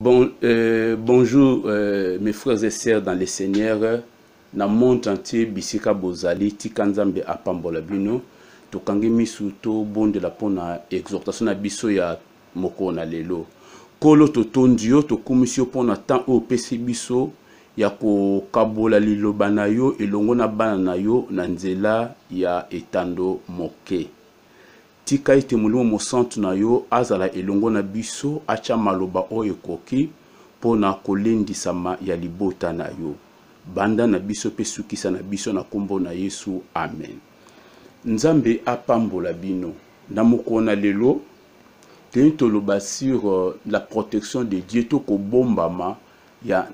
Bon, bonjour mes frères et sœurs dans le Seigneur na monde entier bisika bozali tika Nzambe apambola bino tokangi misu tobondela mpo na exhortation na biso ya mokolo na lelo Nkolo totondi yo tokumisi yo mpo na temps oyo opesi biso ya kokabola liloba na yo elongo na bana na yo na nzela ya etando moke Tika ete Molimo Mosantu na yo azala elongo na biso, atya maloba oyo ekoki mpo na kolendisama ya libota na yo. Banda na biso mpe sukisa na biso na nkombo na Yesu. Amen. Nzambe apambola bino. Na mokolo na lelo, toyei toloba sur la protection de Dieu to kobombama ya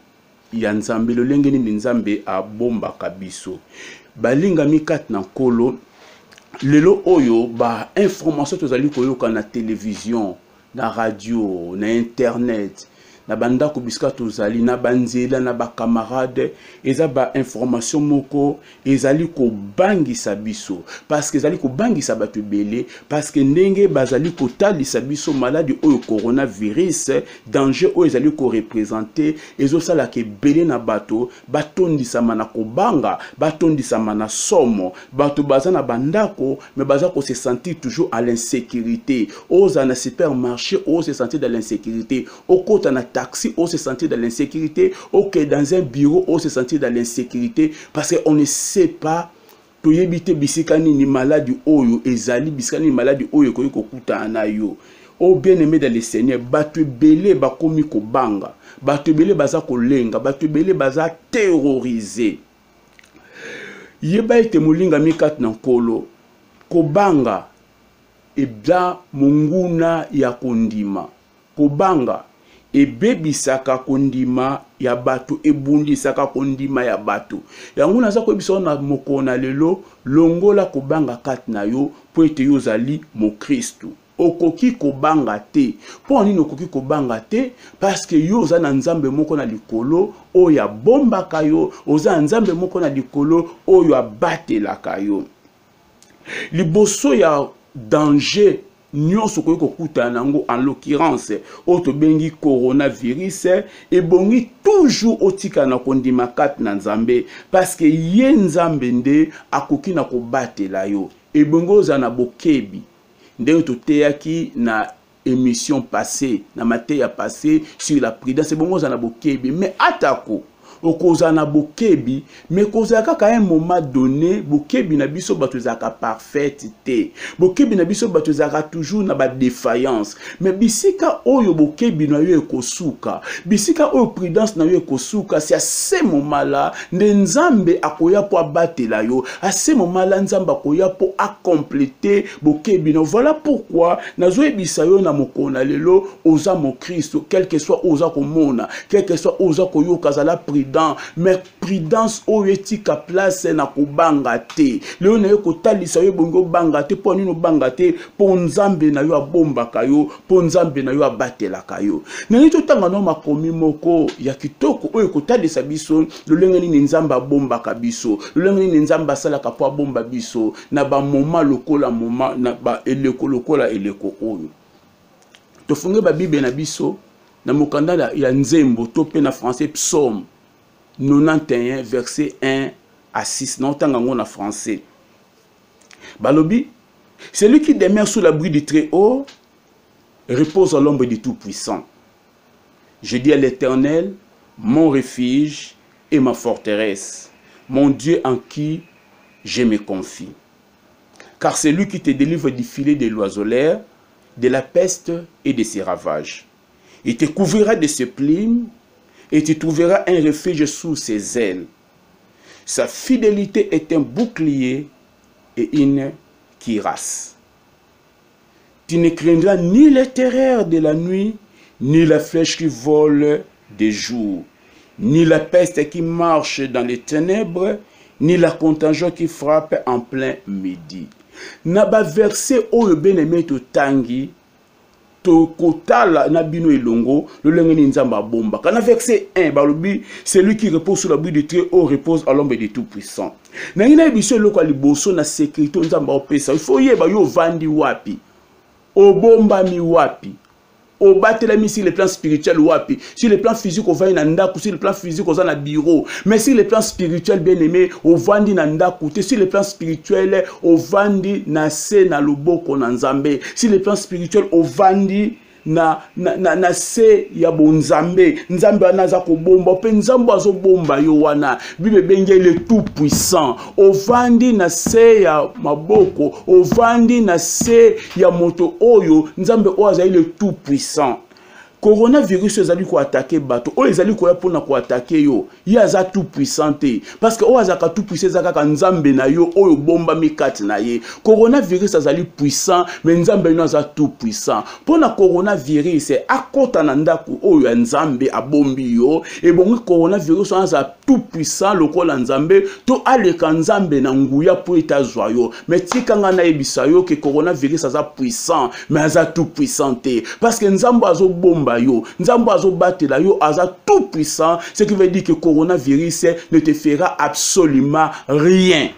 ya Nzambe, lolenge nini Nzambe abombaka biso. Balingami kati na Nkolo, lelo oyo ba information tozali koyoka na television, na radio, na internet, na bandako bisika tozali, na banzela, na bacamarade, eza ba information moko ezali kobangisa biso, parce que ezali kobangisa bato ebele, parce que ndenge bazali kotalisa biso maladi oyo coronavirus, danger oyo ezali korepresente, ezosalaka ebele na bato batondisama na kobanga, batondisama na somo. Bato baza na bandako mais baza ko se sentir toujours à l'insécurité. Oza na supermarché, o se sentir dans l'insécurité. Okota na taxi, o se sentir dans l'insécurité. Oke dans un bureau, o se sentir dans l'insécurité, parce que on ne sait pas toyebi te bisika nini maladi oyo ezali, bisika nini maladi oyo ekoki kokutana na yo. O bien-aimé dans le Seigneur, bato ebele bakomi kobanga, bato ebele baza kolenga, bato ebele baza terrorisé. Yeba ete molingami kati na Nkolo, kobanga eza monguna ya kondima. Kobanga ebebisaka kondima ya bato, ebundisaka kondima ya bato. Yango naza koyebisa yo na mokolo na lelo, longola kobanga kati na yo, mpo ete yo ozali mokristu. Okoki kobanga te. Mpo nini okoki kobanga te? Parce que yo oza na Nzambe moko na likolo oyo abombaka yo, oza na Nzambe moko na likolo oyo abatelaka yo. Liboso ya danger nyonso okoki kokutana na yango, en l'occurrence oyo tobengi coronavirus, ebongi toujours otikala na kondima kati na Nzambe, parce que ye Nzambe nde akoki na kobatela yo. Ebongi ozala na bokebi, ndenge toteyaki na émission passée, na mateya passée sur la prudence. Ebongi ozala na bokebi, mais atako okozala na bokebi, mais kozala kaka un moment donné, bokebi na biso bato ezalaka parfaite te. Bokebi na biso bato ezalaka toujours na ba défaillance. Mais bisika oyo bokebi na yo ekosuka, bisika oyo prudence na yo ekosuka, c'est à ce moment-là nde Nzambe akoya po abatela yo. À ce moment-là Nzambe akoya po acompléter bokebi na yo. Voilà pourquoi nazoyebisa yo na mokolo na lelo, oza mokristo, quel que soit oza komona, quel que soit oza koyoka, zala prudent. Mais prudence oyo etika place na kobanga te. Lelo na yo kotalisa yo ebongi obanga te. Mpo nini obanga te? Mpo Nzambe na yo abombaka yo, mpo Nzambe na yo abatelaka yo. Nalingi totanga no makomi moko ya kitoko oyo ekotalisa biso lolenge nini Nzambe abombaka biso, lolenge nini Nzambe asalaka mpo abomba biso na ba moment lokola moment, na ba eleko lokola eleko oyo. Tofunge ba Bible na biso na mokanda ya Nzembo to pe na français Psaume 91 verset 1 à 6. Na otanga ngo na français. Balobi, celui qui demeure sous l'abri du Très-Haut repose à l'ombre du Tout-Puissant. Je dis à l'Éternel, mon refuge et ma forteresse, mon Dieu en qui je me confie. Car c'est lui qui te délivre du filet de l'oiseleur, de la peste et de ses ravages. Il te couvrira de ses plumes et tu trouveras un refuge sous ses ailes. Sa fidélité est un bouclier et une cuirasse. Tu ne craindras ni les terreurs de la nuit, ni la flèche qui vole des jours, ni la peste qui marche dans les ténèbres, ni la contagion qui frappe en plein midi. Na ba verset oyo bien-aimé totangi, tokotala na bino elongo lolenge nini Nzambe abombaka. Na verset 1 balobi, celui qui repose sous l'abri du Très-Haut repose à l'ombre du Tout-Puissant. Nangi na biso eloko ya liboso na sécurité Nzambe opesa. Il faut yeba yo ovandi wapi, obombami wapi. Obatelami sur le plan spirituel wapi? Sur le plan physique ovandi na ndako, sur le plan physique oza na bureau, mais sur le plan spirituel, bien aimé, ovandi na ndako te. Sur le plan spirituel, ovandi na se na loboko na Nzambe. Sur le plan spirituel, ovandi na se ya bonzambe. Nzambe wana aza kobomba, mpe Nzambe azobomba yo wana. Bible ebengi le tout puissant. Ovandi na se ya maboko, ovandi na se ya moto oyo Nzambe oyo azali le tout puissant. Coronavirus ezali koatake bato oyo ezali koya mpona koatake yo, ye aza tout puissant te, parce que oyo azalaka tout puissant eza kaka Nzambe na yo oyo obombami kati na ye. Coronavirus azali puissant, mais Nzambe no aza tout puissant. Mpona coronavirus akɔta na ndako oyo ya Nzambe abombi yo, ebongi coronavirus wana aza tout puissant lokola Nzambe to aleka Nzambe na nguya mpo ete azwa yo. Mais tika ngai nayebisa yo ke coronavirus aza puissant, mais aza tout puissant te, parce que Nzambe azobomba yo, Nzambe azobatela yo, aza tout puissant, ce qui veut dire que coronavirus ne te fera absolument rien.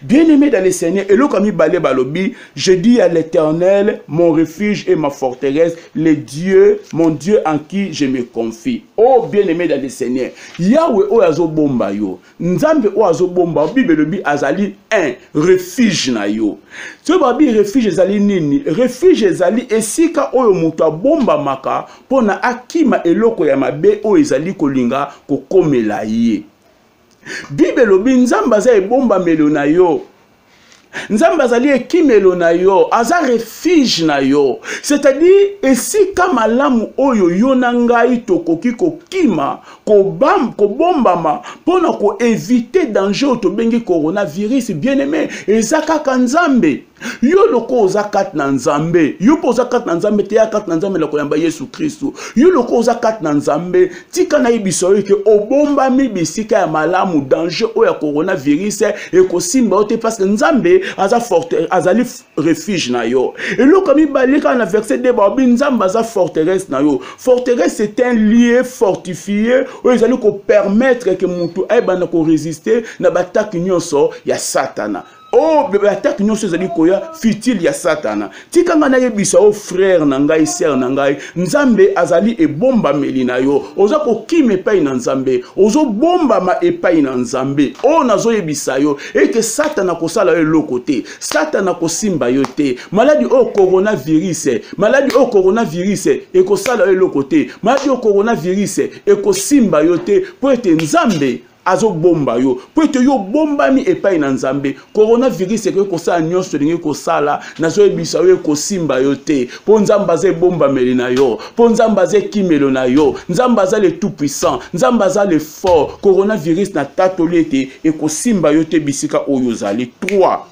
Bien-aimé dans le Seigneur, eloko ya mibale balobi, je dis à l'Éternel, mon refuge et ma forteresse, le Dieu, mon Dieu en qui je me confie. Oh, bien-aimé dans le Seigneur, Yahweh oyo azobomba yo, Nzambe oyo azobomba yo, Bible elobi azali un refuge na yo. Soki babi refuge ezali nini? Refuge ezali esika oyo moto abombamaka mpona akima eloko ya mabe oyo ezali kolinga kokomela ye. Bible elobi Nzambe aza ebombamelo na yo. Nzambe azali ekimelo na yo, aza refuge na yo, c'est-à-dire esika malamu oyo yo na ngai tokoki kokima, kobombama mpona koevite danger oyo tobengi coronavirus. Bien-aimé, eza kaka Nzambe. Yo loko oza kati na Nzambe, yo mpo oza kati na Nzambe te, ya kati na Nzambe na koyamba Yesu Kristu. Yo loko oza kati na Nzambe, tika nayebisa yo ke obombami bisika ya malamu. Danger oyo ya coronavirus ekosimba yo te, parce que Nzambe aza forte, azali refuge na yo. Eloko ya mibale, kaka na verset 2, balobi Nzambe aza forteresse na yo. Forteresse, c'est un lieu fortifié oyo ezali kopermettre ke moto ayebana koresiste na batake nyonso ya Satana. Oh, bebe, atake nyonso ezali koya futile ya Satana. Tika ngai nayebisa yo, frère na ngai, sœur na ngai, Nzambe azali ebombameli na yo. Oza kokima epai na Nzambe, ozobombama epai na Nzambe. Oyo nazoyebisa yo eke Satana kosala yo eloko te, Satana kosimba yo te. Maladi oyo coronavirus, maladi oyo coronavirus ekosala yo eloko te, maladi oyo coronavirus ekosimba yo te, mpo ete Nzambe azobomba yo, mpo ete yo obombami epai na Nzambe. Coronavirus ekoki kosala nyonso elingi kosala, nazoyebisa yo, ekosimba yo te, mpo Nzambe aza ebombameli na yo, mpo Nzambe aza ekimelo na yo. Nzambe aza le tout puissant, Nzambe aza le fort. Coronavirus, na tatoli ete ekosimba yo te bisika oyo ozali. 3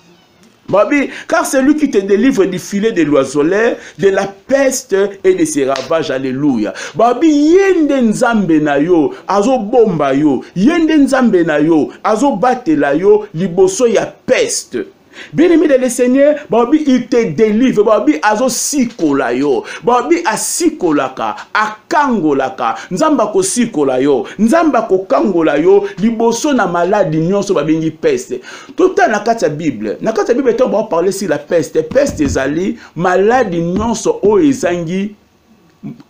Babi, car c'est lui qui te délivre du filet de l'oiseleur, de la peste et de ses ravages. Alléluia. Babi, yende Nzambe na yo, azo bomba yo, yende Nzambe na yo, azo batela yo, liboso ya peste. Bien-aimé dans le Seigneur, babi, il te délivre, babi, azo sikola yo, babi, asikolaka, akangolaka, Nzambe akosikola yo, Nzambe akokangola yo, liboso na maladi nyonso babengi peste. Totala na kati ya Bible, na kati ya Bible, ntango baoparle sur la peste, peste ezali maladi nyonso oyo ezangi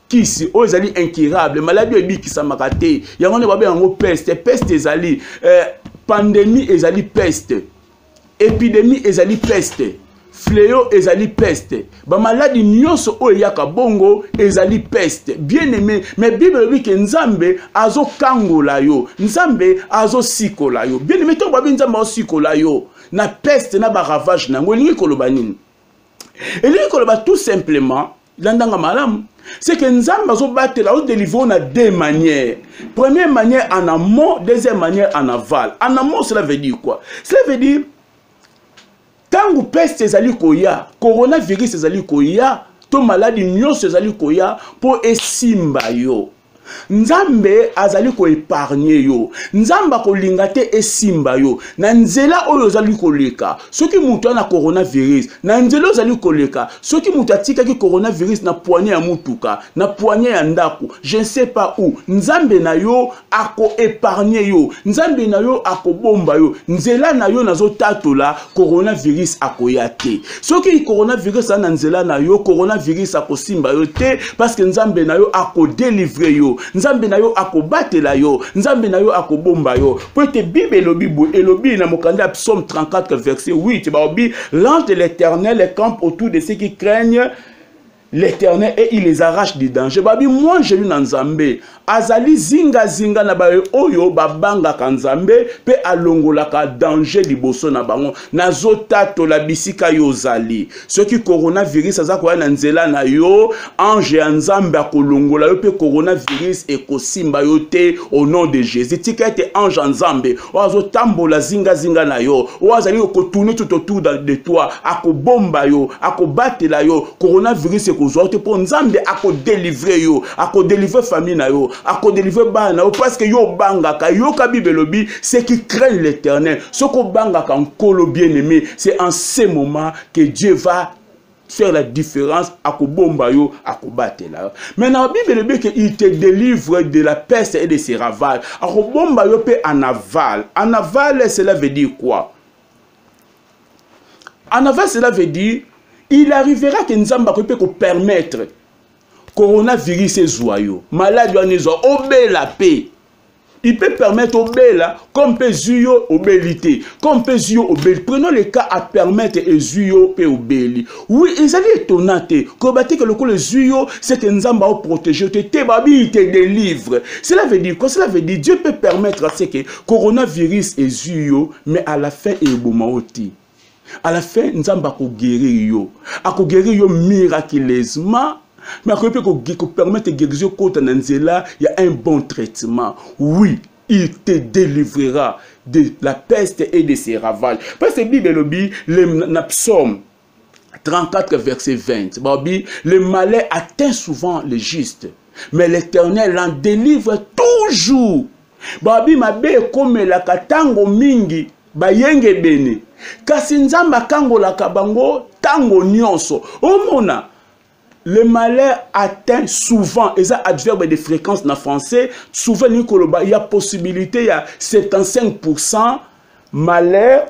kisi, oyo ezali incurable, maladi oyo ebikisamaka te, yango nde babenga yango peste. Peste ezali pandémie, ezali peste, épidémie ezali peste, fléau ezali peste, bamaladi nyonso oyo eyaka bongo ezali peste, bien aimé. Mais Bible elobi ke Nzambe azokangola yo, Nzambe azosikola yo. Bien aimé, ntango babi Nzambe azosikola yo na peste na baravage na yango, elingi koloba nini? Elingi koloba tout simplement, landanga malamu, c'est que Nzambe azobatela, azodelivre na deux manières. Première manière, en amont; deuxième manière, en aval. En amont, cela veut dire quoi? Cela veut dire ntango peste ezali koya, coronavirus ezali koya, to maladi nyonso ezali koya mpo esimba yo. Nzambe azali ko épargner yo. Nzambe akolinga te esimba yo. Na nzela oyo ozali koleka, soki moto ana coronavirus, na nzela ozali koleka, soki moto atikaki coronavirus na poignée ya mutuka, na poignée ya ndako, je ne sais pas où, Nzambe na yo ako épargner yo. Nzambe na yo akobomba yo. Nzela na yo nazotatola, coronavirus akoya te. Soki coronavirus aza na nzela na yo, coronavirus akosimba yo te, parce que Nzambe na yo akodelivre yo, Nzambe na yo akobatela yo, Nzambe na yo akobomba yo. Po ete Bible elobi boye, elobi na mokanda ya Psaume 34 verset 8, balobi l'ange de l'Éternel campe autour de ceux qui craignent l'Éternel et il les arrache du danger. Babi mwangelu na Nzambe azali zinga zinga na baye oyo babangaka Nzambe pe alongolaka danger liboso na bango. Nazotatola bisika yo ozali. Soki coronavirus aza koya na nzela na yo, ange ya Nzambe akolongola yo pe coronavirus ekosimba yo te au nom de Jésus. Tika ete ange ya Nzambe oyo azotambola zinga zinga na yo, oyo azali kotourner tout autour de toi, akobomba yo, akobatela yo. Coronavirus ekozwa yo te mpo Nzambe akodelivre yo, akodelivre famille na yo, akodelivre bana na yo, parce que yo obangaka. Yoka Bible elobi, ceux qui craignent l'Éternel, soki obangaka Nkolo bien-aimé, c'est en ce moment que Dieu va faire la différence, akobomba yo, akobatela yo. Mais na Bible elobi que il te délivre de la peste et de ses ravages. Akobomba yo pe en aval. En aval, cela veut dire quoi? En aval, cela veut dire il arrivera que Nzambe akoki pe ko permettre coronavirus ezwa yo, maladie wana ezwa, obela pe. Il peut permettre obela comme pe ezwi yo obeli te, comme pe ezwi yo obeli. Prenons le cas à permettre ezwi yo pe obeli. Oui, ezali étonnant te koloba te ke lokola ezwi yo c'est que Nzambe ao protéger te te, babi il te délivre. Cela veut dire quoi? Cela veut dire Dieu peut permettre à ce que coronavirus ezwi yo, mais à la fin eboma yo te. À la fin Nzambe akoguérir yo, akoguérir yo miraculeusement, mais akoki mpe kopermettre guérison ekota na nzela ya un bon traitement. Oui, il te délivrera de la peste et de ses ravages. Parce que Bible elobi na Psaume 34 verset 20, babi le malheur atteint souvent les justes, mais l'Éternel en délivre toujours. Babi mabe ekomelaka tango mingi bayengebene, kasi Nzambe akangolaka bango tango nyonso. Omona le malheur atteint souvent, eza adverbe de fréquence na français, souvent elingi koloba ya possibilité ya 75% malheur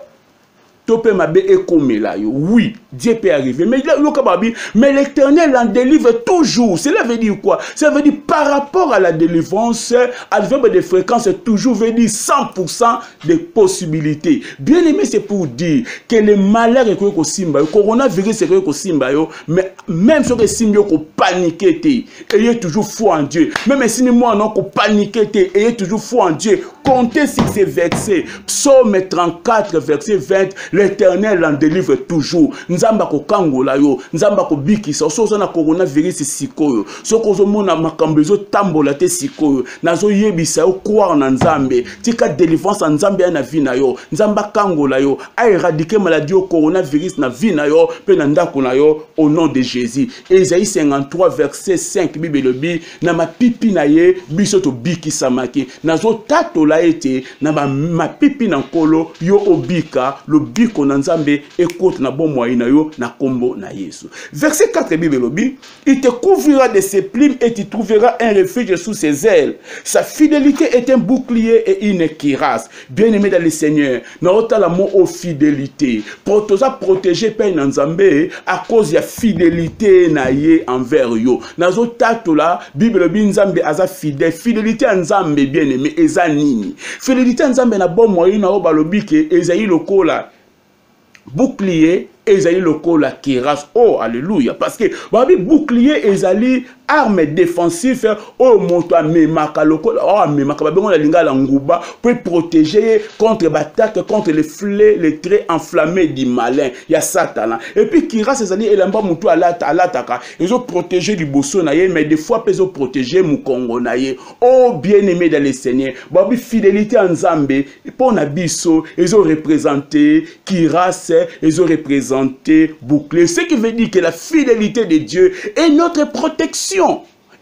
to pe mabe ekomela yo. Oui, Dieu peut arriver, mais yoka babi, mais l'Éternel en délivre toujours. Cela veut dire quoi? Ça veut dire par rapport à la délivrance, adverbe de fréquence toujours veut dire 100% de possibilités. Bien aimé, c'est pour dire que le malheur est kosimba yo, coronavirus est kosimba yo, mais même soki esimbi yo ko paniquer te, ayez toujours foi en Dieu. Même si moi non ko paniquer te, ayez toujours foi en Dieu. Comptez sur ces versets. Psaume 34 verset 20, l'Éternel en délivre toujours. Nzambe akokangola yo, Nzambe akobikisa. Soki oza na coronavirus sikoyo, soki ozomona makambo ezotambola te sikoyo, nazoyebisa yo croire na Nzambe. Tika délivrance ya Nzambe ya na vie na yo. Nzambe akangola yo, a éradiquer maladie yo coronavirus na vie na yo pe na ndako na yo au nom de Jésus. Ésaïe 53 verset 5, Bible elobi na mapipi na ye biso tobikisamaki. Nazotatola ete na mapipi na Nkolo yo obika, lobiko na Nzambe ekota na bomoi na yo na kombo na Yesu. Verset 4, Bible elobi, il te couvrira de ses plumes et tu trouveras un refuge sous ses ailes. Sa fidélité est un bouclier et une cuirasse. Bien-aimé dans le Seigneur, naotala mot o fidélité. Po toza protéger pe na Nzambe à cause ya fidélité na ye envers yo. Nazotatola Bible elobi Nzambe aza fidèle. Fidélité ya Nzambe bien-aimé eza nini? Fidélité ya Nzambe na bomoi na yo balobi ke ezali lokola bouclier, ezali lokola cuirasse. Oh, alléluia. Parce que babi bouclier ezali arme défensive oyo moto amemaka lokola, oyo amemaka babengo na lingala nguba pour protéger contre l'attaque, contre les flets, les traits enflammés du malin ya Satana. Et puis cuirasse ezali elamba moto alata, alataka, ezo protéger liboso na ye, mais des fois pe ezo protéger mukongo na ye. Oh bien-aimé dans le Seigneur, babi fidélité ya Nzambe mpo na biso ezo représenter cuirasse, ezo représenter bouclier. Ce qui veut dire que la fidélité de Dieu est notre protection.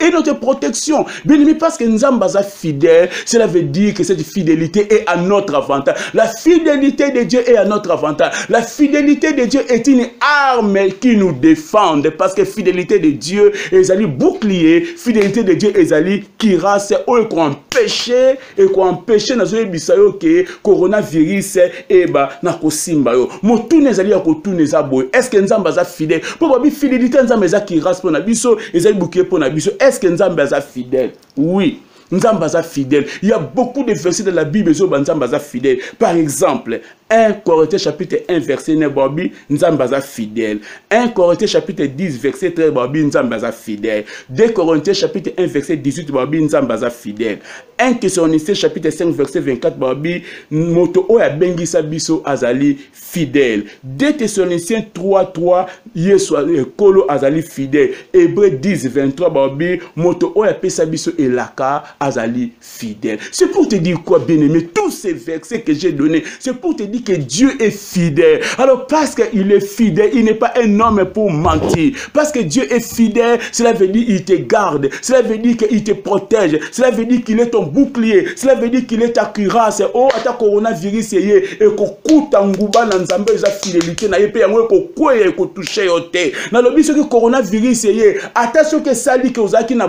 et notre protection. Bien aimé, parce que Nzambe aza fidèle, cela veut dire que cette fidélité est à notre avantage. La fidélité de Dieu est à notre avantage. La fidélité de Dieu est une arme qui nous défend. Parce que fidélité de Dieu ezali bouclier, fidélité de Dieu ezali cuirasse oyo ekoempêche, ekoempêche nazoyebisa yo ke coronavirus eba na kosimba yo. Motuna ezali ya kotuna eza boye, est-ce que Nzambe aza fidèle? Mpo babi fidélité Nzambe eza cuirasse mpo na biso, ezali bouclier mpo na biso. Est-ce que Nzambe aza fidèle? Oui, Nzambe aza fidèle. Il y a beaucoup de versets de la Bible ezoba Nzambe aza fidèle. Par exemple, 1 Corinthiens chapitre 1 verset 9, babi Nzambe aza fidèle. 1 Corinthiens chapitre 10 verset 13, babi Nzambe aza fidèle. 2 Corinthiens chapitre 1 verset 18, babi Nzambe aza fidèle. 1 Thessaloniciens chapitre 5 verset 24, babi moto oyo abengisa biso azali fidèle. 2 Thessaloniciens 3 3, Yesu ekolo azali fidèle. Hébreux 10 23, babi moto oyo apesa biso elaka azali fidèle. C'est pour te dire quoi, bien-aimé, tous ces versets que j'ai donnés, c'est pour te dire que Dieu est fidèle. Alors parce qu'il est fidèle, il n'est pas un homme pour mentir. Parce que Dieu est fidèle, cela veut dire qu'il te garde, cela veut dire qu'il te protège, cela veut dire qu'il est ton bouclier, cela veut dire qu'il est ta cuirasse. Oh, ata coronavirus eye ekokuta nguba na Nzambe eza fidélité na ye pe yango ekokweya ekotouche yo te. Nalobi soki coronavirus eye, ata soki esali ke ozalaki na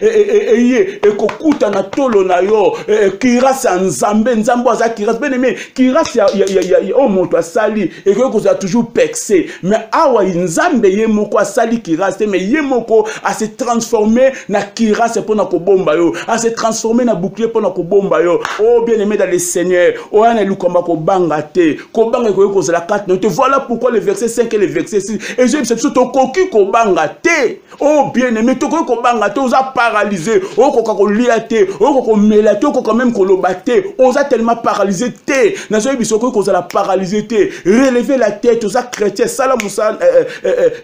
eye ekokuta na tolo na yo, cuirasse ya Nzambe, Nzambe aza cuirasse. Bien aimé, cuirasse ya oyo moto asali ekoki kozala toujours percé, mais awa Nzambe ye moko asali cuirasse te, mais ye moko ase transformé na cuirasse mpona kobomba yo, ase transformé na bouclier mpona kobomba yo. Oh bien aimé dans le Seigneur, oya na likambo kobanga te, kobanga ekoki kozala kati na yo te. Voilà pourquoi le verset 5 et le verset 6 ezoyebisa biso tokoki kobanga te. Oh bien aimé, tokoki kobanga te. Oza paralysé, okoka kolia te, okoka komela te, okoka même koloba te, oza tellement paralysé te. Nazoyebisa okoki kozala paralysé te. Relevez la tête, oza chrétien, sala mosala,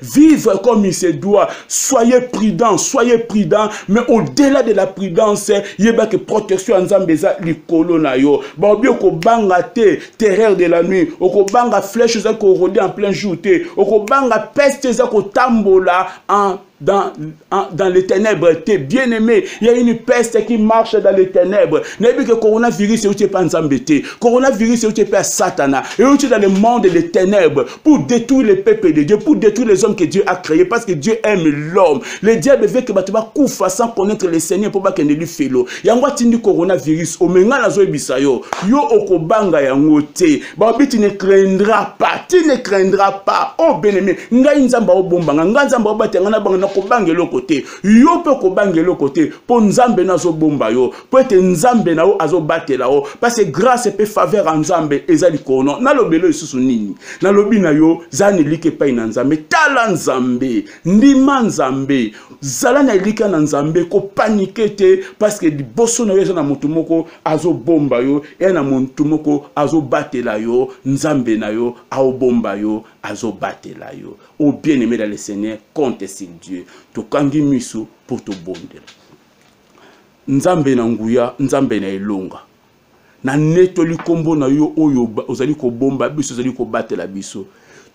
vivre comme il se doit. Soyez prudent, soyez prudent, mais au-delà de la prudence, yeba ke protection ya Nzambe eza likolo na yo. Baobi okobanga te terreur de la nuit, okobanga flèche eza korôder en plein jour te, okobanga peste eza kotambola en dans, en, dans les ténèbres te. Bien aimé, il y a une peste qui marche dans les ténèbres. Nayebi que coronavirus euti epa Nzambe te, coronavirus euti epa Satana, euti dans le monde des ténèbres pour détruire le peuple de Dieu, pour détruire les hommes que Dieu a créés, parce que Dieu aime l'homme. Le diable veut que bato bakufa sans connaître le Seigneur po bakende lifelo. Yango atindi coronavirus. Omenga nazoyebisa yo, yo okobanga yango te. Babi tu ne craindras pas, tu ne craindras pas. Oh bien aimé, ngai Nzambe aobombanga, ngai Nzambe aobatanga na banga, nakobanga eloko te. Yo mpe okobanga eloko te, mpo Nzambe na azobomba yo, mpo ete Nzambe na yo azobatela yo, parce que grâce mpe faveur ya Nzambe eza likolo. Nalobelo lisusu nini? Nalobi na yo, zala na elika epai na Nzambe, tala Nzambe, ndima Nzambe, zala na elika na Nzambe, kopaniquer te, parce que liboso na yo eza na motu moko azobomba yo, eya na motu moko azobatela yo. Nzambe na yo aobomba yo, azobatela yo. Oh bien aimé dans le Seigneur, compte sur Dieu. Tokangi miso mpo tobondela. Nzambe na nguya, Nzambe na elonga, nanetoli nkombo na yo oyo ozali kobomba biso, ozali kobatela biso.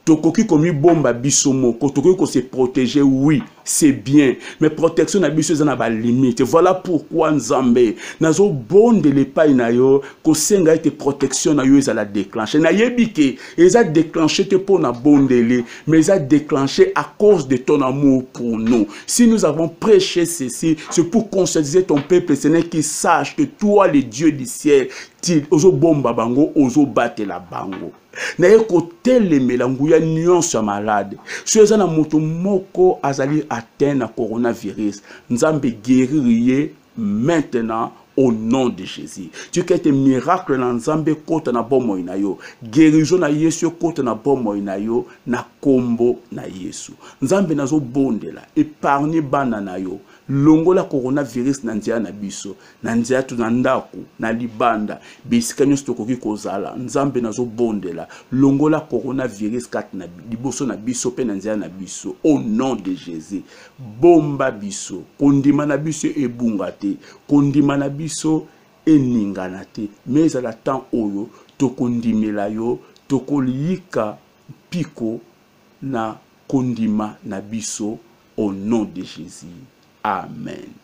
Tokoki komibomba biso moko, tokoki kose protéger, oui, c'est bien, mais protection na biso eza na balimite. Voilà pourquoi, Nzambe, nazobondela epai na yo kosenga ete protection na yo ezala déclenché. Nayebi ke eza déclenché te mpo na bondeli, mais eza déclenché à cause de ton amour pour nous. Si nous avons prêché ceci, c'est pour conscientiser ton peuple, Seigneur, qui sache que toi, le Dieu du ciel, ozobomba bango, ozobatela bango. Naye kotelemela nguya nyonso ya malade. So eza na moto moko azali atteint na coronavirus, Nzambe, guérir ye maintenant au nom de Jésus. Tika ete miracle na Nzambe ekota na bomoi na yo, guérison na Yesu ekota na bomoi na yo na kombo na Yesu. Nzambe, nazobondela, épargne bana na yo, longola coronavirus na nzela na biso, na nzela to na ndako, na libanda, bisika nyonso tokoki kozala. Nzambe, nazobondela, longola coronavirus kati na liboso na biso mpe na nzela na biso au nom de Jésus. Bomba biso, kondima na biso ebunga te, kondima na biso eningana te, mais ezala temps oyo tokondimela yo, tokoliyika mpiko na kondima na biso au nom de Jésus. Amen.